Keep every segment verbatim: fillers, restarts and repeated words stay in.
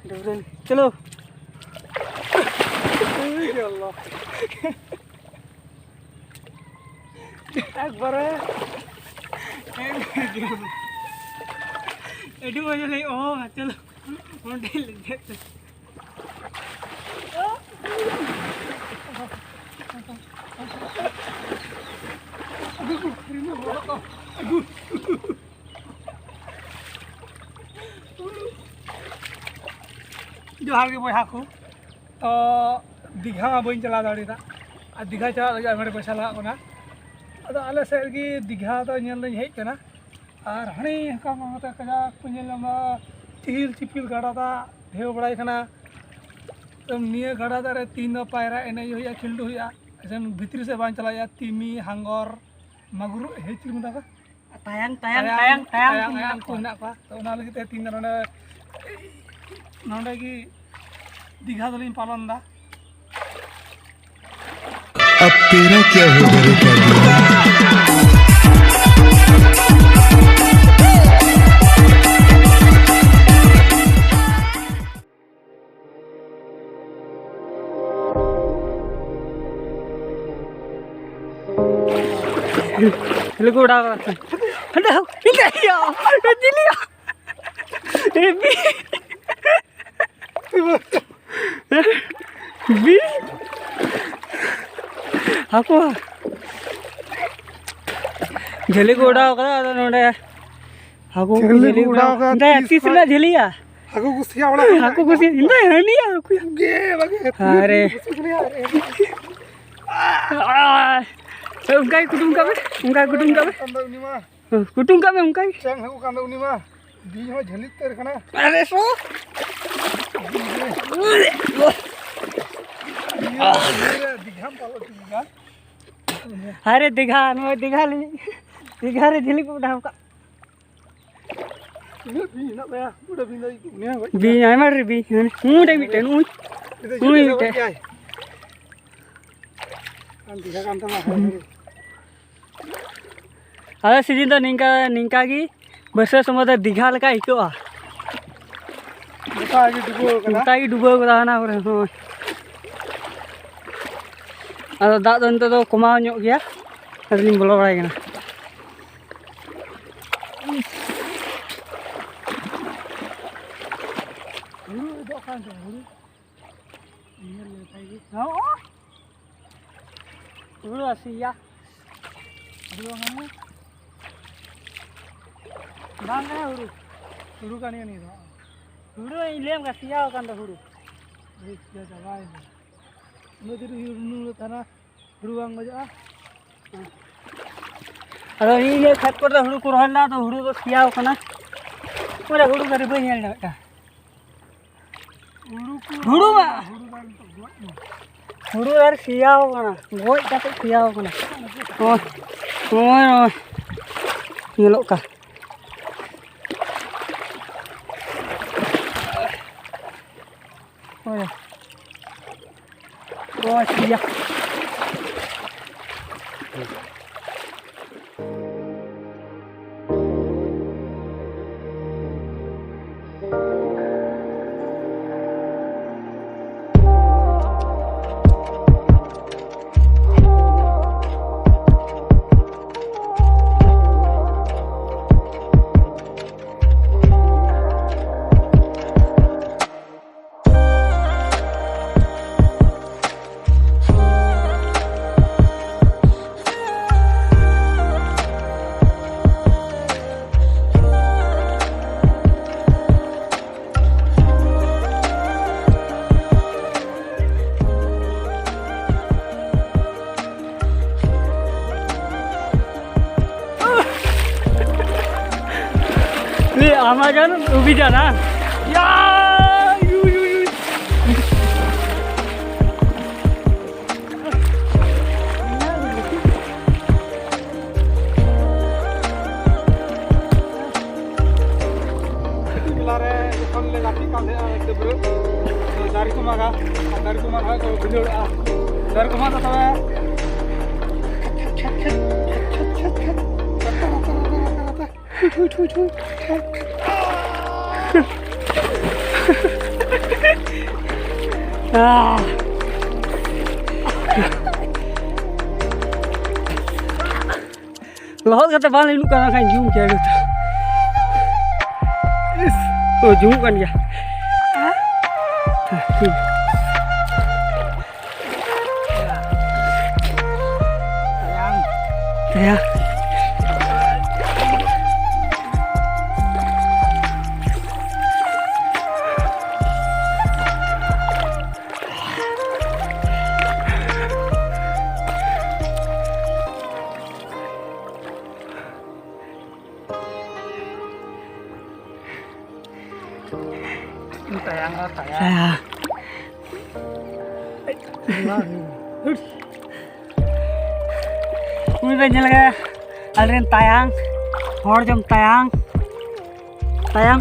ᱰᱟᱹᱵᱽᱨᱟᱹ ᱪᱚᱞᱚ᱾ ᱮᱭ ᱟᱞᱞᱟ᱾ ᱮᱠᱵᱟᱨᱮ᱾ ᱟᱹᱰᱤ ᱢᱚᱡᱟ ᱞᱮ, ᱚ, ᱪᱚᱞᱚ᱾ ᱚᱸᱰᱮ ᱞᱮ ᱫᱮᱡ ᱛᱮ᱾ ᱡᱚᱦᱟᱨ ᱜᱮ ᱵᱚᱭᱦᱟ ᱠᱚ᱾ ᱛᱚ ᱫᱤᱜᱷᱟ ᱢᱟ ᱵᱟᱹᱧ ᱪᱟᱞᱟᱣ ᱫᱟᱲᱮᱭᱟᱫᱟ, ᱟᱨ ᱫᱤᱜᱷᱟ ᱪᱟᱞᱟᱜ ᱞᱟᱹᱜᱤᱫ ᱟᱭᱢᱟ ᱰᱷᱮᱨ ᱯᱚᱭᱥᱟ ᱞᱟᱜᱟᱜ ᱠᱟᱱᱟ᱾ ᱟᱫᱚ ᱟᱞᱮ ᱥᱮᱫ ᱨᱮᱜᱮ ᱫᱤᱜᱷᱟ ᱫᱚ ᱧᱮᱞ ᱫᱚᱧ ᱦᱮᱡ ᱠᱟᱱᱟ, ᱟᱨ ᱦᱟᱱᱮ ᱦᱟᱱᱠᱟ ᱢᱟ ᱱᱚᱛᱮ ᱠᱟᱡᱟᱠ ᱠᱚ ᱧᱮᱞ ᱧᱟᱢᱟ, ᱪᱤᱦᱤᱞ ᱪᱤᱯᱤᱞ ᱜᱟᱰᱟ ᱫᱟᱜ ᱰᱷᱮᱣ ᱵᱟᱲᱟᱭ ᱠᱟᱱᱟ᱾ ᱛᱚ ᱱᱤᱭᱟᱹ ᱜᱟᱰᱟ ᱫᱟᱜ ᱨᱮ ᱛᱤᱦᱤᱧ ᱫᱚ ᱯᱟᱭᱨᱟ ᱮᱱᱮᱡ ᱦᱩᱭᱩᱜᱼᱟ, ᱠᱷᱮᱞᱰᱩ ᱦᱩᱭᱩᱜᱼᱟ, ᱮᱠᱷᱮᱱ ᱵᱷᱤᱛᱨᱤ ᱥᱮᱫ ᱵᱟᱝ ᱪᱟᱞᱟᱜ ᱦᱩᱭᱩᱜᱼᱟ᱾ ᱛᱤᱢᱤ, ᱦᱟᱝᱜᱚᱨ, ᱢᱟᱜᱽᱨᱩ, ᱦᱮ ᱪᱤᱞᱤ ᱢᱮᱛᱟ ᱠᱚᱣᱟ? ᱛᱟᱭᱟᱝ, ᱛᱟᱭᱟᱝ, ᱛᱟᱭᱟᱝ, ᱛᱟᱭᱟᱝ, ᱛᱟᱭᱟᱝ ᱛᱟᱭᱟᱝ ᱠᱚ ᱠᱚ ᱦᱮᱱᱟᱜ ᱠᱚᱣᱟ᱾ ᱦᱮᱱᱟᱜ ᱠᱚᱣᱟ᱾ ᱛᱚ ᱚᱱᱟ ᱞᱟᱹᱜᱤᱫ ᱛᱮ ᱛᱤᱦᱤᱧ ᱫᱚ ᱱᱚᱰᱮ, ᱱᱚᱰᱮ ᱜᱮ ᱫᱤᱜᱷᱟ ᱫᱚᱞᱤᱧ ᱯᱟᱞᱚᱱ ᱮᱫᱟ᱾ अब तेरा क्या होगा रे काबू? ᱦᱮᱞᱤ ᱠᱚ ᱩᱰᱟᱣ ᱠᱟᱫᱟ᱾ ᱦᱟᱸᱰᱮ ᱦᱚᱸ, ᱦᱟᱸᱰᱮ ᱭᱟ, ᱪᱤᱞᱤᱭᱟ? A B. ᱵᱤ᱾ ᱦᱟᱹᱠᱩ᱾ ᱡᱷᱟᱹᱞᱤ ᱠᱚ ᱚᱰᱟᱣ ᱠᱟᱫᱟ, ᱟᱫᱚ ᱱᱚᱰᱮ ᱦᱟᱹᱠᱩ ᱠᱚ ᱡᱷᱟᱹᱞᱤ ᱡᱷᱟᱹᱞᱤ ᱠᱚ ᱚᱰᱟᱣ ᱠᱟᱫᱟ᱾ ᱠᱟᱫᱟ, ᱛᱤᱥ ᱛᱤᱥ ᱠᱷᱚᱱ? ᱨᱮᱱᱟᱜ ᱡᱷᱟᱹᱞᱤᱭᱟ? ᱦᱟᱹᱠᱩ ᱠᱚ ᱥᱮᱭᱟ ᱵᱟᱲᱟ ᱦᱟᱹᱠᱩ ᱠᱚ ᱥᱮᱭᱟ, ᱤᱧ ᱫᱚ ᱦᱟᱹᱱᱤᱭᱟ ᱦᱟᱹᱠᱩᱭᱟ᱾ ᱜᱮ ᱵᱟᱜᱮ᱾ ᱟᱨᱮ᱾ ᱚᱱᱠᱟ ᱜᱮ ᱠᱩᱴᱩᱢ ᱠᱟᱜ ᱢᱮ, ᱚᱱᱠᱟ ᱜᱮ ᱠᱩᱴᱩᱢ ᱠᱟᱜ ᱢᱮ᱾ ᱠᱟᱱ ᱫᱚ ᱩᱱᱤ ᱢᱟ᱾ ᱠᱩᱴᱩᱢ ᱠᱟᱜ ᱢᱮ ᱚᱱᱠᱟ ᱜᱮ᱾ ᱪᱟᱝ ᱦᱟᱹᱠᱩ ᱠᱟᱱ ᱫᱚ ᱩᱱᱤ ᱢᱟ᱾ ᱵᱤᱧ ᱦᱚᱸ ᱡᱷᱟᱹᱞᱤ ᱩᱛᱟᱹᱨ ᱠᱟᱱᱟ᱾ ᱟᱨᱮ ᱥᱚ᱾ ᱤᱭᱟᱹ, ᱤᱭᱟᱹ, ᱫᱤᱜᱷᱟᱢ ᱯᱟᱞᱚᱴ ᱠᱮᱫᱟ᱾ ᱟᱨᱮ ᱫᱤᱜᱷᱟ, ᱱᱚᱜᱼᱚᱭ ᱫᱤᱜᱷᱟ ᱞᱤᱧ, ᱫᱤᱜᱷᱟ ᱨᱮ ᱡᱷᱟᱹᱞᱤ ᱠᱚ ᱚᱰᱟᱣ ᱠᱟᱜ᱾ ᱛᱤᱱᱟᱹᱜ ᱵᱤᱧ ᱦᱮᱱᱟᱜ ᱛᱟᱭᱟ? ᱩᱱᱤ ᱦᱚᱸ ᱜᱚᱡ ᱠᱮᱫᱟ᱾ ᱵᱤᱧ ᱟᱭᱢᱟ ᱰᱷᱮᱨ ᱵᱤᱧ᱾ ᱩᱱᱤ ᱢᱤᱫᱴᱮᱱ, ᱩᱱᱤ, ᱩᱱᱤ ᱢᱤᱫᱴᱮᱱ᱾ ᱟᱨ ᱫᱤᱜᱷᱟ ᱠᱟᱱ ᱛᱟᱢᱟ, ᱦᱟᱭ ᱦᱟᱭ᱾ ᱟᱞᱮ ᱥᱤᱡᱤᱱ ᱫᱚ ᱱᱤᱝᱠᱟ, ᱱᱤᱝᱠᱟ ᱜᱮ ᱵᱟᱹᱨᱥᱟᱹ ᱥᱚᱢᱚᱭ ᱫᱚ ᱫᱤᱜᱷᱟ ᱞᱮᱠᱟ ᱟᱹᱭᱠᱟᱹᱜᱼᱟ᱾ ᱜᱚᱴᱟ ᱜᱮ ᱰᱩᱵᱟᱹᱣ ᱠᱟᱱᱟ᱾ ᱜᱚᱴᱟ ᱜᱮ ᱰᱩᱵᱟᱹᱣ ᱠᱟᱫᱟ ᱦᱟᱱᱟ ᱠᱚᱨᱮ, ᱦᱳᱭ᱾ ᱟᱫᱚ ᱫᱟᱜ ᱫᱚ ᱱᱤᱛᱚᱜ ᱫᱚ ᱠᱚᱢᱟᱣ ᱧᱚᱜ ᱜᱮᱭᱟ, ᱟᱫᱚᱞᱤᱧ ᱵᱚᱞᱚ ᱵᱟᱲᱟᱭ ᱠᱟᱱᱟ᱾ ᱦᱩᱲᱩ ᱮᱫᱚᱜ ᱠᱟᱱ ᱪᱚᱝ, ᱦᱩᱲᱩ ᱧᱮᱞ ᱞᱮᱠᱷᱟᱡ ᱜᱮ᱾ ᱦᱚᱸ᱾ ᱦᱩᱲᱩ ᱟᱥᱤᱭᱟ᱾ ᱦᱩᱲᱩ ᱵᱟᱝ ᱠᱟᱱᱟ? ᱵᱟᱝ ᱠᱟᱱᱟ ᱦᱩᱲᱩ᱾ ᱦᱩᱲᱩ ᱠᱟᱱ ᱜᱮᱭᱟ ᱱᱤᱭᱟᱹ ᱫᱚ᱾ ᱦᱩᱲᱩ ᱤᱧ ᱞᱟᱹᱭᱟᱢ ᱠᱟᱱᱟ, ᱥᱮᱭᱟᱣ ᱟᱠᱟᱱ ᱫᱚ ᱦᱩᱲᱩ᱾ ᱵᱩᱡᱽ ᱠᱮᱫᱟ, ᱪᱟᱵᱟᱭᱮᱱᱟ᱾ ᱩᱱᱟᱹᱜ ᱫᱤᱱ ᱦᱩᱲᱩ ᱱᱩᱱᱟᱹᱜ ᱛᱟᱦᱮᱱᱟ, ᱦᱩᱲᱩ ᱵᱟᱝ ᱜᱚᱡᱚᱜᱼᱟ᱾ ᱟᱫᱚ ᱤᱧ ᱤᱭᱟᱹ ᱠᱷᱮᱛ ᱠᱚᱨᱮ ᱫᱚ ᱦᱩᱲᱩ ᱠᱚ ᱨᱚᱦᱚᱭ ᱞᱮᱫᱟ, ᱟᱫᱚ ᱦᱩᱲᱩ ᱫᱚ ᱥᱮᱭᱟᱣ ᱠᱟᱱᱟ᱾ ᱚᱸᱰᱮ ᱦᱩᱲᱩ ᱫᱟᱨᱮ ᱵᱟᱹᱧ ᱧᱮᱞ ᱧᱟᱢᱮᱫ ᱠᱟᱱᱟ᱾ ᱦᱩᱲᱩ ᱠᱚ ᱦᱩᱲᱩ ᱢᱟ᱾ ᱦᱩᱲᱩ ᱫᱟᱨᱮ ᱱᱤᱛᱚᱜ ᱜᱚᱡ ᱮᱱᱟ᱾ ᱦᱩᱲᱩ ᱟᱨ ᱥᱮᱭᱟᱣ ᱠᱟᱱᱟ, ᱜᱚᱡ ᱠᱟᱛᱮ ᱥᱮᱭᱟᱣ ᱠᱟᱱᱟ᱾ ᱱᱚᱜᱼᱚᱭ, ᱱᱚᱜᱼᱚᱭ, ᱱᱚᱜᱼᱚᱭ ᱧᱮᱞᱚᱜ ᱠᱟᱱ᱾ ᱱᱚᱜᱼᱚᱭ, ᱱᱚᱜᱼᱚᱭ ᱥᱮᱭᱟ᱾ ये अमेजन অভিযান, হ্যাঁ? ইয়া! You, you, you. ᱠᱟᱹᱴᱤᱡ ᱵᱮᱞᱟ ᱨᱮ ᱡᱚᱠᱷᱚᱱ ᱞᱮ ᱜᱟᱛᱮᱜ ᱠᱟᱱ ᱛᱟᱦᱮᱸᱜᱼᱟ, ᱰᱟᱹᱵᱽᱨᱟᱹ, ᱫᱟᱨᱮ ᱠᱚ ᱢᱟᱜᱟ, ᱟᱨ ᱫᱟᱨᱮ ᱠᱚ ᱢᱟᱜ ᱠᱷᱟᱡ ᱠᱚ ᱵᱷᱤᱸᱫᱟᱹᱲᱚᱜᱼᱟ᱾ ᱫᱟᱨᱮ ᱠᱚ ᱢᱟᱜ ᱫᱚ ᱛᱚᱵᱮ᱾ ᱴᱷᱩᱭ, ᱴᱷᱩᱭ, ᱴᱷᱩᱭ, ᱴᱷᱩᱭ᱾ ᱞᱚᱦᱚᱫ ᱠᱟᱛᱮ ᱵᱟᱝ ᱞᱤᱱᱩᱜ ᱠᱟᱱᱟ, ᱠᱷᱟᱱ ᱡᱩᱢ ᱠᱮᱭᱟ ᱡᱚᱛᱚ᱾ ᱤᱥ, ᱚ, ᱡᱩᱢᱩᱜ ᱠᱟᱱ ᱜᱮᱭᱟ᱾ ᱦᱮᱸ᱾ ᱛᱟᱭᱟᱝ ᱨᱮ ᱛᱟᱭᱟᱝ᱾ ᱦᱮᱸ᱾ ᱩᱱᱤ ᱵᱮᱱ ᱧᱮᱞ ᱠᱟᱫᱟ, ᱟᱞᱮᱨᱮᱱ ᱛᱟᱭᱟᱝ, ᱦᱚᱲ ᱡᱚᱢ ᱛᱟᱭᱟᱝ, ᱛᱟᱭᱟᱝ᱾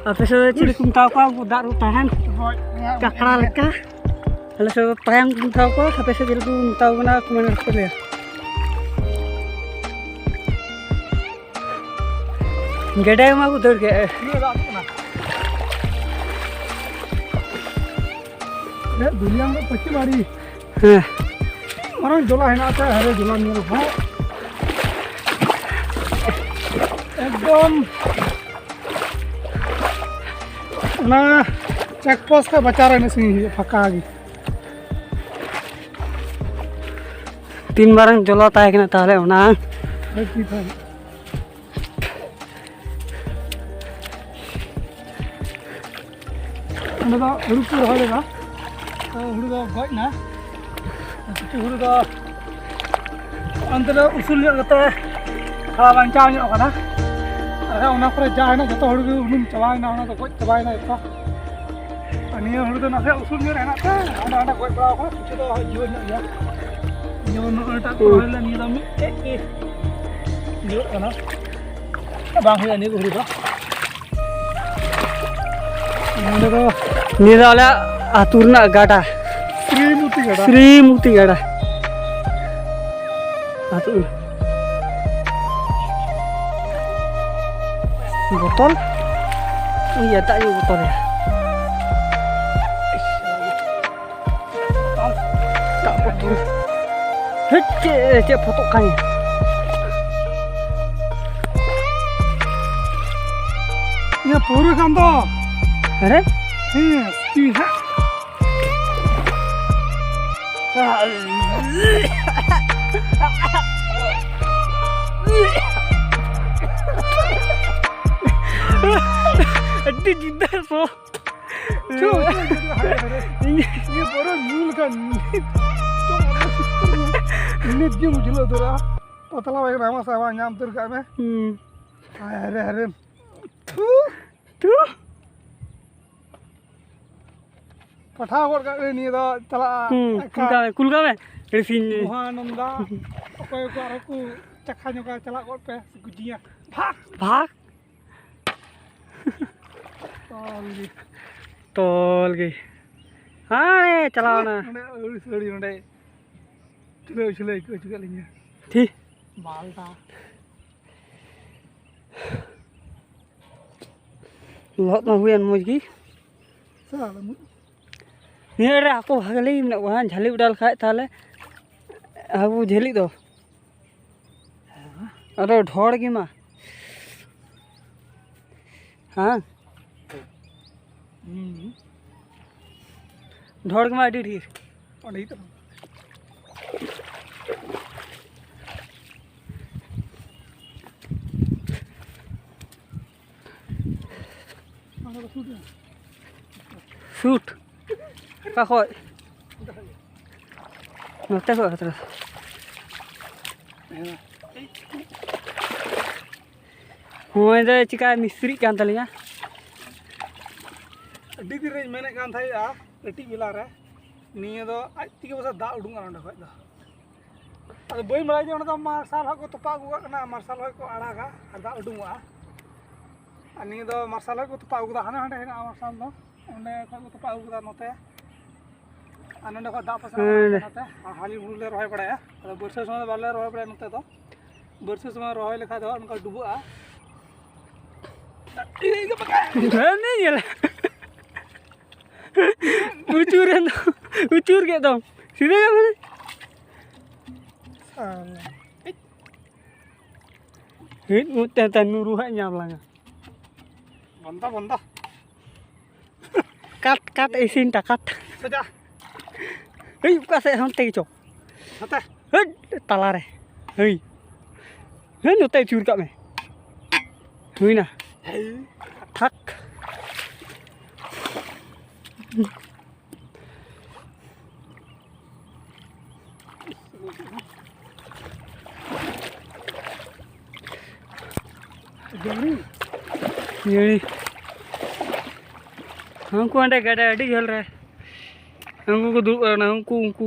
ᱟᱯᱮ ᱥᱮᱫ ᱫᱚ ᱪᱤᱞᱤ ᱠᱚ ᱢᱮᱛᱟ ᱠᱚᱣᱟ? ᱩᱱᱠᱩ ᱫᱟᱜ ᱨᱮ ᱛᱟᱦᱮᱱ ᱠᱟᱠᱲᱟ ᱞᱮᱠᱟ᱾ ᱟᱞᱮ ᱥᱮᱫ ᱫᱚ ᱛᱟᱭᱟᱝ ᱠᱚ ᱢᱮᱛᱟ ᱠᱚᱣᱟ, ᱟᱯᱮ ᱥᱮᱫ ᱪᱮᱫ ᱠᱚ ᱢᱮᱛᱟ ᱠᱚ ᱠᱟᱱᱟ, comment ᱨᱮ ᱞᱟᱹᱭᱟ᱾ ᱜᱮᱰᱮ ᱢᱟ ᱠᱚ ᱫᱟᱹᱲ ᱠᱮᱫ᱾ ᱤᱭᱟᱹ ᱫᱟᱜ ᱠᱟᱱᱟ᱾ ᱮ, ᱫᱩᱞᱤᱭᱟᱝ ᱫᱚ ᱯᱟᱹᱪᱤ ᱵᱟᱲᱤ᱾ ᱦᱮᱸ᱾ ᱢᱟᱨᱟᱝ ᱡᱚᱞᱟ ᱦᱮᱱᱟᱜ ᱛᱮ, ᱦᱟᱨᱮ ᱡᱚᱞᱟ ᱧᱮᱞ ᱦᱚᱸ ᱮᱠᱫᱚᱢ ᱚᱱᱟ check post ᱠᱷᱚᱱ ᱵᱟᱪᱟᱨ ᱮᱱᱮᱡ ᱥᱮᱨᱮᱧ ᱦᱩᱭᱩᱜᱼᱟ, ᱯᱷᱟᱸᱠᱟ ᱜᱮ᱾ ᱛᱤᱱ ᱢᱟᱨᱟᱝ ᱡᱚᱞᱟ ᱛᱟᱦᱮᱸ ᱠᱟᱱᱟ ᱛᱟᱦᱚᱞᱮ ᱚᱱᱟ? ᱟᱹᱰᱤ ᱛᱟᱦᱮᱸ᱾ ᱚᱸᱰᱮ ᱫᱚ ᱦᱩᱲᱩ ᱠᱚ ᱨᱚᱦᱚᱭ ᱞᱮᱫᱟ, ᱛᱚ ᱦᱩᱲᱩ ᱫᱚ ᱜᱚᱡ ᱮᱱᱟ᱾ ᱠᱤᱪᱷᱩ ᱦᱩᱲᱩ ᱫᱚ ᱚᱱᱛᱮ ᱨᱮ ᱩᱥᱩᱞ ᱧᱚᱜ ᱠᱟᱛᱮ ᱛᱷᱚᱲᱟ ᱵᱟᱧᱪᱟᱣ ᱧᱚᱜ ᱠᱟᱱᱟ᱾ ᱟᱨ ᱚᱱᱟ ᱠᱚᱨᱮ ᱡᱟ ᱦᱮᱱᱟᱜ ᱡᱚᱛᱚ ᱦᱩᱲᱩ ᱜᱮ ᱩᱱᱩᱢ ᱪᱟᱵᱟᱭᱮᱱᱟ, ᱚᱱᱟ ᱫᱚ ᱜᱚᱡ ᱪᱟᱵᱟᱭᱮᱱᱟ ᱡᱚᱛᱚ᱾ ᱟᱨ ᱱᱤᱭᱟᱹ ᱦᱩᱲᱩ ᱫᱚ ᱱᱟᱥᱮ ᱩᱥᱩᱞ ᱧᱚᱜ ᱨᱮ ᱦᱮᱱᱟᱜ ᱛᱮ ᱦᱟᱸᱰᱮ ᱱᱟᱸᱰᱮ ᱜᱚᱡ ᱵᱟᱲᱟᱣ ᱠᱟᱱᱟ, ᱠᱤᱪᱷᱩ ᱫᱚ ᱡᱤᱣᱮᱫ ᱧᱚᱜ ᱜᱮᱭᱟ᱾ ᱡᱮᱢᱚᱱ ᱱᱚᱜᱼᱚᱭ ᱮᱴᱟᱜ ᱠᱚ ᱨᱚᱦᱚᱭ ᱞᱮᱫᱟ, ᱱᱤᱭᱟᱹ ᱫᱚ ᱢᱤᱫᱴᱮᱡ ᱜᱮ ᱡᱤᱣᱮᱫ ᱠᱟᱱᱟ, ᱵᱟᱝ ᱦᱩᱭᱩᱜᱼᱟ ᱱᱤᱭᱟᱹ ᱠᱚ ᱦᱩᱲᱩ ᱫᱚ᱾ ᱱᱚᱸᱰᱮ ᱫᱚ ᱱᱤᱭᱟᱹ ᱫᱚ ᱟᱞᱮ ᱟᱹᱛᱩ ᱨᱮᱱᱟᱜ ᱜᱟᱰᱟ᱾ ᱥᱨᱤᱢᱚᱛᱤ ᱜᱟᱰᱟ᱾ ᱥᱨᱤᱢᱚᱛᱤ ᱜᱟᱰᱟ᱾ ᱟᱹᱛᱩ ᱵᱚᱛᱚᱞ᱾ ᱤᱭᱟᱹ, ᱫᱟᱜ ᱧᱩ ᱵᱚᱛᱚᱞ ᱨᱮ᱾ ᱫᱟᱜ ᱵᱚᱛᱚᱞ᱾ ᱦᱮᱴ, ᱪᱮᱫ, ᱪᱮᱫ ᱯᱷᱚᱛᱚᱜ ᱠᱟᱱ? ᱤᱭᱟᱹ, ᱯᱟᱹᱣᱨᱟᱹ ᱠᱟᱱ ᱫᱚ᱾ ᱟᱨᱮ? ᱦᱮᱸ, ᱥᱤ ᱦᱟᱸᱜ᱾ ᱟᱹᱰᱤ ᱡᱩᱫᱟᱹ ᱥᱚ᱾ ᱪᱚ, ᱪᱚ, ᱪᱚ, ᱪᱚ, ᱦᱟᱭ, ᱦᱟᱭ, ᱦᱟᱭ᱾ ᱤᱧ ᱱᱤᱭᱟᱹ ᱯᱟᱹᱣᱨᱟᱹ ᱧᱩ ᱞᱮᱠᱷᱟᱱ ᱱᱤᱛ ᱜᱮ ᱵᱩᱡᱷᱟᱹᱣ ᱫᱚᱨᱟ᱾ ᱯᱟᱛᱞᱟ ᱵᱟᱭ ᱠᱟᱱᱟ, ᱟᱢᱟᱜ ᱥᱟᱵᱟ ᱧᱟᱢ ᱩᱛᱟᱹᱨ ᱠᱟᱜ ᱢᱮ᱾ ᱦᱩᱸ᱾ ᱦᱟᱭ, ᱦᱟᱭ ᱨᱮ, ᱦᱟᱭ ᱨᱮ᱾ ᱛᱷᱩ᱾ ᱛᱷᱩ᱾ ᱯᱟᱴᱷᱟᱣ ᱜᱚᱫ ᱠᱟᱜ ᱜᱮ, ᱱᱤᱭᱟᱹ ᱫᱚ ᱪᱟᱞᱟᱜᱼᱟ᱾ ᱦᱩᱸ, ᱮᱠᱟ᱾ ᱠᱩᱞ ᱠᱟᱜ ᱢᱮ, ᱠᱩᱞ ᱠᱟᱜ ᱢᱮ᱾ ᱟᱹᱰᱤ ᱥᱤᱧ᱾ ᱢᱚᱦᱟᱱᱚᱱᱫᱟ, ᱚᱠᱚᱭ ᱠᱚ ᱟᱨᱦᱚᱸ ᱠᱚ ᱪᱟᱠᱷᱟ ᱧᱚᱜᱟ, ᱪᱟᱞᱟᱜ ᱜᱚᱫ ᱯᱮ, ᱜᱩᱡᱤᱭᱟ᱾ ᱵᱷᱟᱜᱽ! ᱵᱷᱟᱜᱽ! ᱛᱚᱞ ᱜᱮ᱾ ᱛᱚᱞ ᱜᱮ᱾ ᱦᱟᱸᱰᱮ ᱪᱟᱞᱟᱣ ᱱᱟ᱾ ᱱᱚᱰᱮ ᱟᱹᱲᱤᱥ ᱟᱹᱲᱤ ᱱᱚᱰᱮ᱾ ᱪᱷᱩᱞᱟᱹᱣ ᱪᱷᱩᱞᱟᱹᱣ ᱟᱹᱭᱠᱟᱹᱣ ᱦᱚᱪᱚ ᱠᱮᱫ ᱞᱤᱧᱟ᱾ ᱴᱷᱤᱠ᱾ ᱵᱟᱞᱴᱟ᱾ ᱞᱚᱦᱚᱫ ᱢᱟ ᱦᱩᱭᱮᱱ ᱢᱚᱡᱽ ᱜᱮ᱾ ᱥᱟᱞᱟ ᱢᱩ- ᱱᱤᱭᱟᱹ ᱨᱮ ᱦᱟᱹᱠᱩ ᱵᱷᱟᱜᱮ ᱞᱮ ᱢᱮᱱᱟᱜ ᱠᱚᱣᱟ, ᱦᱮᱸ, ᱡᱷᱟᱹᱞᱤ ᱚᱰᱟᱣ ᱞᱮᱠᱷᱟᱡ ᱛᱟᱦᱚᱞᱮ ᱦᱟᱹᱠᱩ ᱡᱷᱟᱹᱞᱤᱜ ᱫᱚ᱾ ᱟᱨᱚ ᱰᱷᱚᱲ ᱜᱮ ᱢᱟ᱾ ᱦᱮᱸ᱾ ᱦᱩᱸ᱾ ᱰᱷᱚᱲ ᱜᱮ ᱢᱟ ᱟᱹᱰᱤ ᱰᱷᱮᱨ᱾ ᱚᱸᱰᱮ ᱜᱮ ᱛᱟᱦᱮᱱ᱾ ᱥᱩᱴ᱾ ᱚᱠᱟ ᱠᱷᱚᱡ? ᱱᱚᱛᱮ ᱠᱷᱚᱡ ᱦᱟᱛᱨᱟ᱾ ᱦᱚᱸᱜᱼᱚᱭ ᱫᱚ ᱪᱤᱠᱟ ᱢᱤᱥᱛᱨᱤᱜ ᱠᱟᱱ ᱛᱟᱞᱤᱧᱟ᱾ ᱟᱹᱰᱤ ᱫᱤᱱ ᱨᱮᱧ ᱢᱮᱱᱮᱫ ᱠᱟᱱ ᱛᱟᱦᱮᱸᱜᱼᱟ, ᱠᱟᱹᱴᱤᱡ ᱵᱮᱞᱟ ᱨᱮ, ᱱᱤᱭᱟᱹ ᱫᱚ ᱟᱡ ᱛᱮᱜᱮ ᱯᱟᱥᱮᱡ ᱫᱟᱜ ᱩᱰᱩᱝᱚᱜᱼᱟ ᱱᱚᱸᱰᱮ ᱠᱷᱚᱡ ᱫᱚ᱾ ᱟᱫᱚ ᱵᱟᱹᱧ ᱵᱟᱲᱟᱭᱟ ᱡᱮ ᱚᱸᱰᱮ ᱫᱚ ᱢᱟᱨᱥᱟᱞ ᱦᱚᱸ ᱠᱚ ᱛᱚᱯᱟ ᱟᱹᱜᱩ ᱠᱟᱜ ᱠᱟᱱᱟ, ᱢᱟᱨᱥᱟᱞ ᱦᱚᱸ ᱠᱚ ᱟᱲᱟᱜᱟ ᱟᱨ ᱫᱟᱜ ᱩᱰᱩᱝᱚᱜᱼᱟ᱾ ᱟᱨ ᱱᱤᱭᱟᱹ ᱫᱚ ᱢᱟᱨᱥᱟᱞ ᱦᱚᱸ ᱠᱚ ᱛᱚᱯᱟ ᱟᱹᱜᱩ ᱠᱟᱫᱟ, ᱦᱟᱱᱮ ᱦᱟᱸᱰᱮ ᱦᱮᱱᱟᱜᱼᱟ ᱢᱟᱨᱥᱟᱞ ᱫᱚ, ᱚᱸᱰᱮ ᱠᱷᱚᱡ ᱠᱚ ᱛᱚᱯᱟ ᱟᱹᱜᱩ ᱠᱟᱫᱟ ᱱᱚᱛᱮ᱾ ᱟᱨ ᱱᱚᱸᱰᱮ ᱠᱷᱚᱡ ᱫᱟᱜ ᱯᱟᱥᱮ ᱦᱮᱸ᱾ ᱱᱚᱛᱮ, ᱟᱨ ᱦᱟᱹᱞᱤ ᱦᱩᱲᱩ ᱞᱮ ᱨᱚᱦᱚᱭ ᱵᱟᱲᱟᱭᱟ᱾ ᱟᱫᱚ ᱵᱟᱹᱨᱥᱟᱹ ᱥᱚᱢᱚᱭ ᱫᱚ ᱵᱟᱞᱮ ᱨᱚᱦᱚᱭ ᱵᱟᱲᱟᱭᱟ ᱱᱚᱛᱮ ᱫᱚ᱾ ᱵᱟᱹᱨᱥᱟᱹ ᱥᱚᱢᱚᱭ ᱨᱚᱦᱚᱭ ᱞᱮᱠᱷᱟᱡ ᱫᱚ ᱱᱚᱝᱠᱟ ᱰᱩᱵᱟᱹᱜᱼᱟ᱾ ᱦᱟᱹᱱᱤ ᱧᱮᱞᱟ᱾ ᱩᱪᱩᱨ ᱮᱱ ᱫᱚ, ᱩᱪᱩᱨ ᱠᱮᱫ ᱫᱚᱢ᱾ ᱥᱤᱫᱷᱟᱹ ᱜᱮ ᱢᱟᱱᱮ᱾ ᱦᱤᱡ ᱢᱩᱫ ᱛᱮ ᱛᱮ ᱱᱩᱨᱩ ᱦᱟᱸᱜ ᱧᱟᱢ ᱞᱟᱝᱟ᱾ ᱵᱚᱱᱫᱚ, ᱵᱚᱱᱫᱚ᱾ ᱠᱟᱴ, ᱠᱟᱴ, ᱤᱥᱤᱱ ᱴᱟ, ᱠᱟᱴ᱾ ᱥᱚᱡᱟ᱾ ᱦᱮᱭ, ᱚᱠᱟ ᱥᱮᱫ ᱦᱟᱱᱛᱮ ᱜᱮᱪᱚ᱾ ᱱᱚᱛᱮ᱾ ᱦᱟᱹᱴ, ᱛᱟᱞᱟᱨᱮ᱾ ᱦᱮᱭ᱾ ᱦᱮᱭ, ᱱᱚᱛᱮ ᱟᱹᱪᱩᱨ ᱠᱟᱜ ᱢᱮ᱾ ᱦᱩᱭᱱᱟ᱾ ᱦᱮᱭ᱾ ᱛᱷᱟᱠ᱾ ᱡᱟᱹᱲᱤ᱾ ᱩᱱᱠᱩ ᱚᱸᱰᱮ ᱜᱟᱰᱟ ᱟᱹᱰᱤ ᱡᱷᱟᱹᱞ ᱨᱮ᱾ ᱩᱱᱠᱩ ᱠᱚ ᱫᱩᱲᱩᱵ ᱟᱠᱟᱱᱟ, ᱩᱱᱠᱩ, ᱩᱱᱠᱩ᱾